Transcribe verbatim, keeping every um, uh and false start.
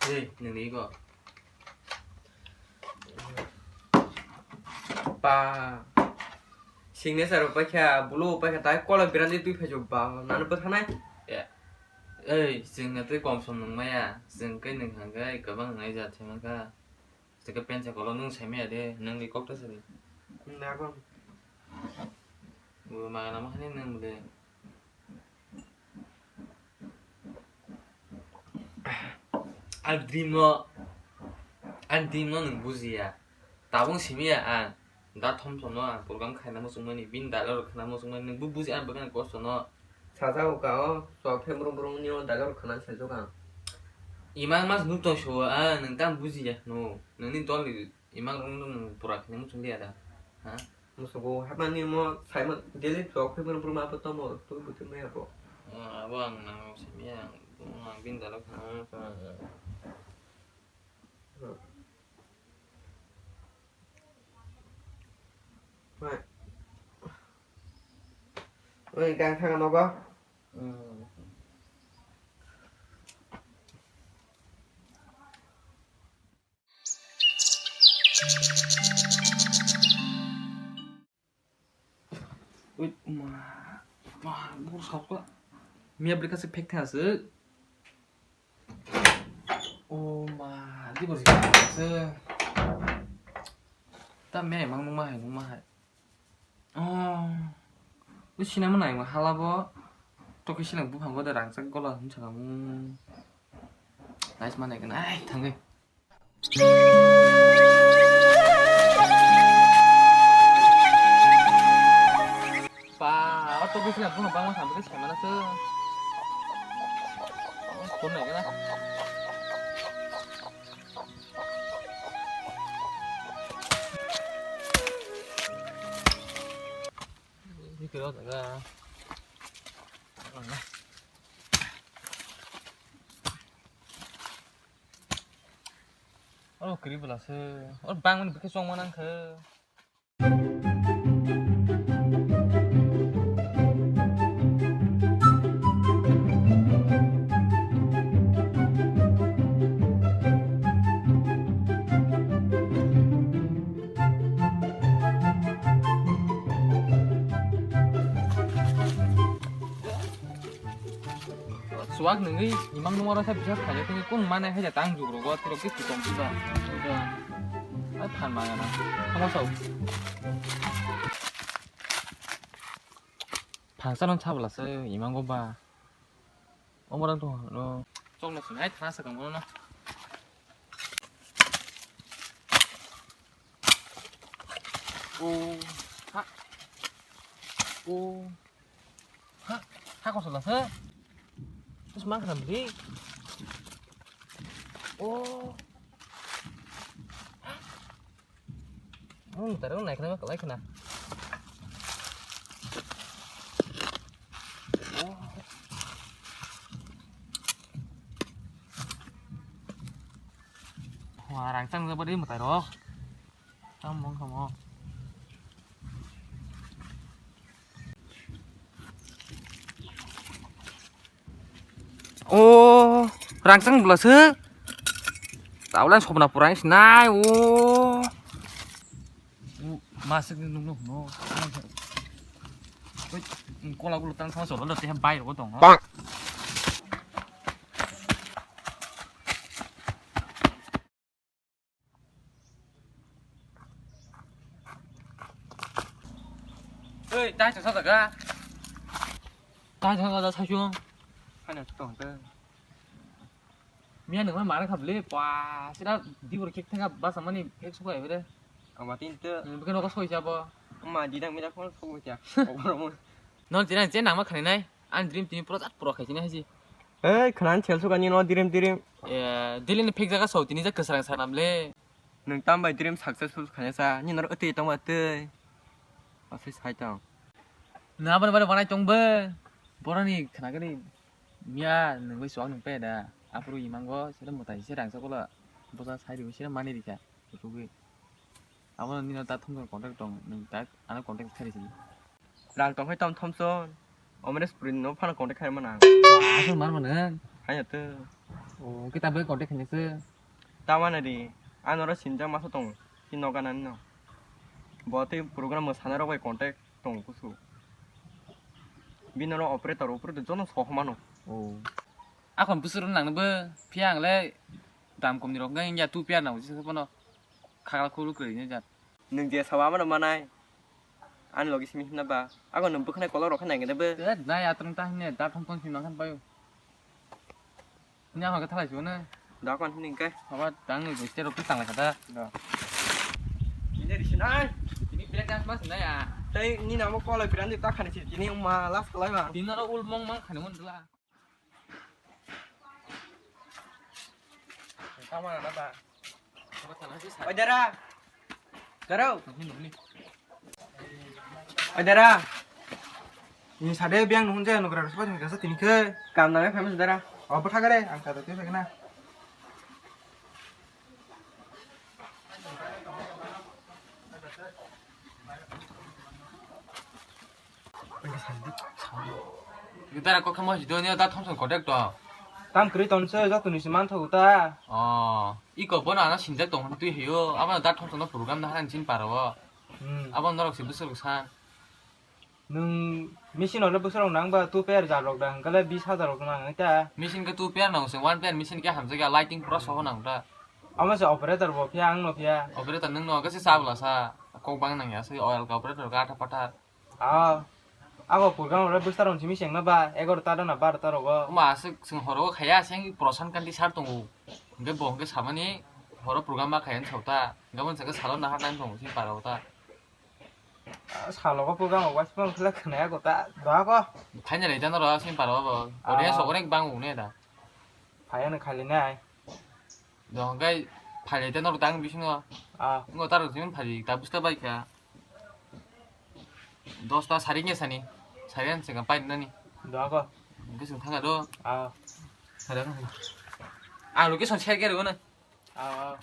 Ei, nini ego. Ba. Signature rok paikha, bulu paikha, tai kola birani twi phaijo ba, nanu bwthanai. Ya. Ei, chwng na twi kom som nung maya, chwng khe nung hangkhe kwbang nai ja thai mankha. Teke pensa kolo nung sai maya de, nung ni kok ta sadi. Nako. Bu ma na ma hani nung de. Ang dream no, ang dream no nung bujiya. Tabung simi ya ang. Da thom thom no ang program khaina muchung mani, bin da lor khana muchung mani, nung bu buji ang bwkha kosto no. Sajao ka o, sok phe brum brum ni o da lor khana sajao ka. Imang mas nuk tong so ang, nung tam bujiya no. Nung ni dol ni imang rung nung pura khani muchung liya da. Ha? Musugo hapmani mo saima daily vlog khe brum brum abo tomo twi butwi maya bo. Oh, abo ang nang simi ang, ang bin dalok ha. Oi, gang thang nogo. Ui, ma, ma, bor sokla. Mia bwrwi kaisa phek thang aswk. O ma, di bor sokla aswk. Ta mia emang nungma hai, nungma hai. Oh. Ui, sinama nai ma hala bo. Tokhe silang buphang bo de rangchak gola hwn saka mung. Nice ma nai kana. Ai, thangwi. Ba, o to bisi na buno bangma sampai ke semana se. Phone lagi na. Ini kira jaga. Oro kwrwi bwla se. Oro bangmani bwkhe chongma nang khe. Chuwak nungwi imang nungma rok khe bisas khaijak tongwi kung mane haida tang jugrogo tirok khe tong phiba. Ai phan maya na. Thangma sao. Phangsa no sabla se imango ba. Omorang tong no. Chokno sinai thana sakang mono na. O ha. O ha. Ha kosol asa. Terus mang kena beli. O. Ang mutar ang naik nama kelai kena. Wah, rangchang jaba di mutar oh. Tang mong kamu. O rangchang bwla se. Tawlan sobna pura sinai o. Masuk ni nung nung no. Kola kola tang sama solo lo teh bai ro tong. Oi, tai chwng sajak ga. Tai chwng sajak saichung. Haino tong te. Miya nungma mara khabli pa sira dibor kek thanga basa mani kek suka ebe de. Ama tin te. Bukhe nogo soi jabo. Ama didang mira khon suka kya. Obor mo. Non tina je nangma khani nai. An dream tini pura jat pura khaisini haji. Ei, khwnan sel suka ni no dirim dirim. Eh, daily ni phek jaga so tini ja kwsrang sanam le. Nwng tam bai dream successful khaina sa, ni noro twi tongma twi. Asai sai tong. Nwng aboni bare banai tong bo. Boroni khwnagani miya nwng bai suak nwng pe da. Aphuru imango sere mwtai se rangsa kola. Bosa sai riwi sere mani rikha. Rugwi. Abono nino ta thumjak contact tong, nwng ta ano contact khai risi. Rang tong khai tom thomson. Omenes puri no phano contact khai mana. Asal mar mana. Hanya to. O, kita bai contact khainai se. Tamani di, ano ro sinjak masa tong, si noga nani no. Bo tei program mo sana rok bai contact tong kusu. Bino ro operator, operator jono sohomano. O. Akhon busur nang bo, phiya ang le dam kom ni rok ngai ya tu pia nang jisa bono. Khakal khulu kwrwi ni jat. Nwng je sabo abono manai. Ani logi simi hwnna ba. Ago nwng bwkhanai kolok rok khe nai gede bo. Te nai atrwng ta hwnne da thong thong simi nang khan paio. Nya hwnka thalai sibone. Da kon hwnni hwnkhe. Aba tang ni boste rok tang lai kha da. Da. Ini di sini ai. Ini break dance mas nai ya. Tei ni namo kolai brand ta khani si tini ma last kolai ma. Tini ro ul mong mang khani mon dula. Oi dara. Dara. Oi dara. Ni sade biang nung je nugra rasa jeng jasa tini ke. Kam nang famous dara. Oh, bwtha gare ang kata tu sakna. Gitara kok khamo hido ni da Thompson contact to. Tam kri ton se joto ni siman tho uta. Oh, iko bono ana sinjak tong twi hiyo. Abo da Thompson no program na han chin paro. Hmm. Abo norok se busur san. Nung machine olo busur nang ba tu pair jar rok da hangkale bis hajar rok nang ta. Machine ke tu pair nang se one pair machine ke hamjak ya lighting pura soho nang ta. Amo se operator bo phiya ang no phiya. Operator nung no ke se sabla sa kok bang nang ya se oil ka operator ka tha pathar. Ah, ako program oro bwsarok simi chengma ba egarota rok na barota rogo. Omo aswk chwng horo khaya seng Prasant Kanti sir tongo. Hwnkhe bo hwnkhe samani horo program ma khaya wng sokta. Hwnkhe bo chwngkhe salo nahar nang tongo sini para o ta. Ah, salogo program o waismang khlai khwnaya gota. Doa ko. Phaina lai jano ro sini para o bo. Audience Ah. Rok onek bang wngnai da. Phayano khali nai. Dohon kai phailai ta norok tang bisingo. Ah. Ngo tarok jimin phali ta busta bai kha. Dosta sari nge sani. Sari an sengam pai nani. Doa ko. Bising thanga do. Ah. Sari an. Ang location share kere gona. Ah.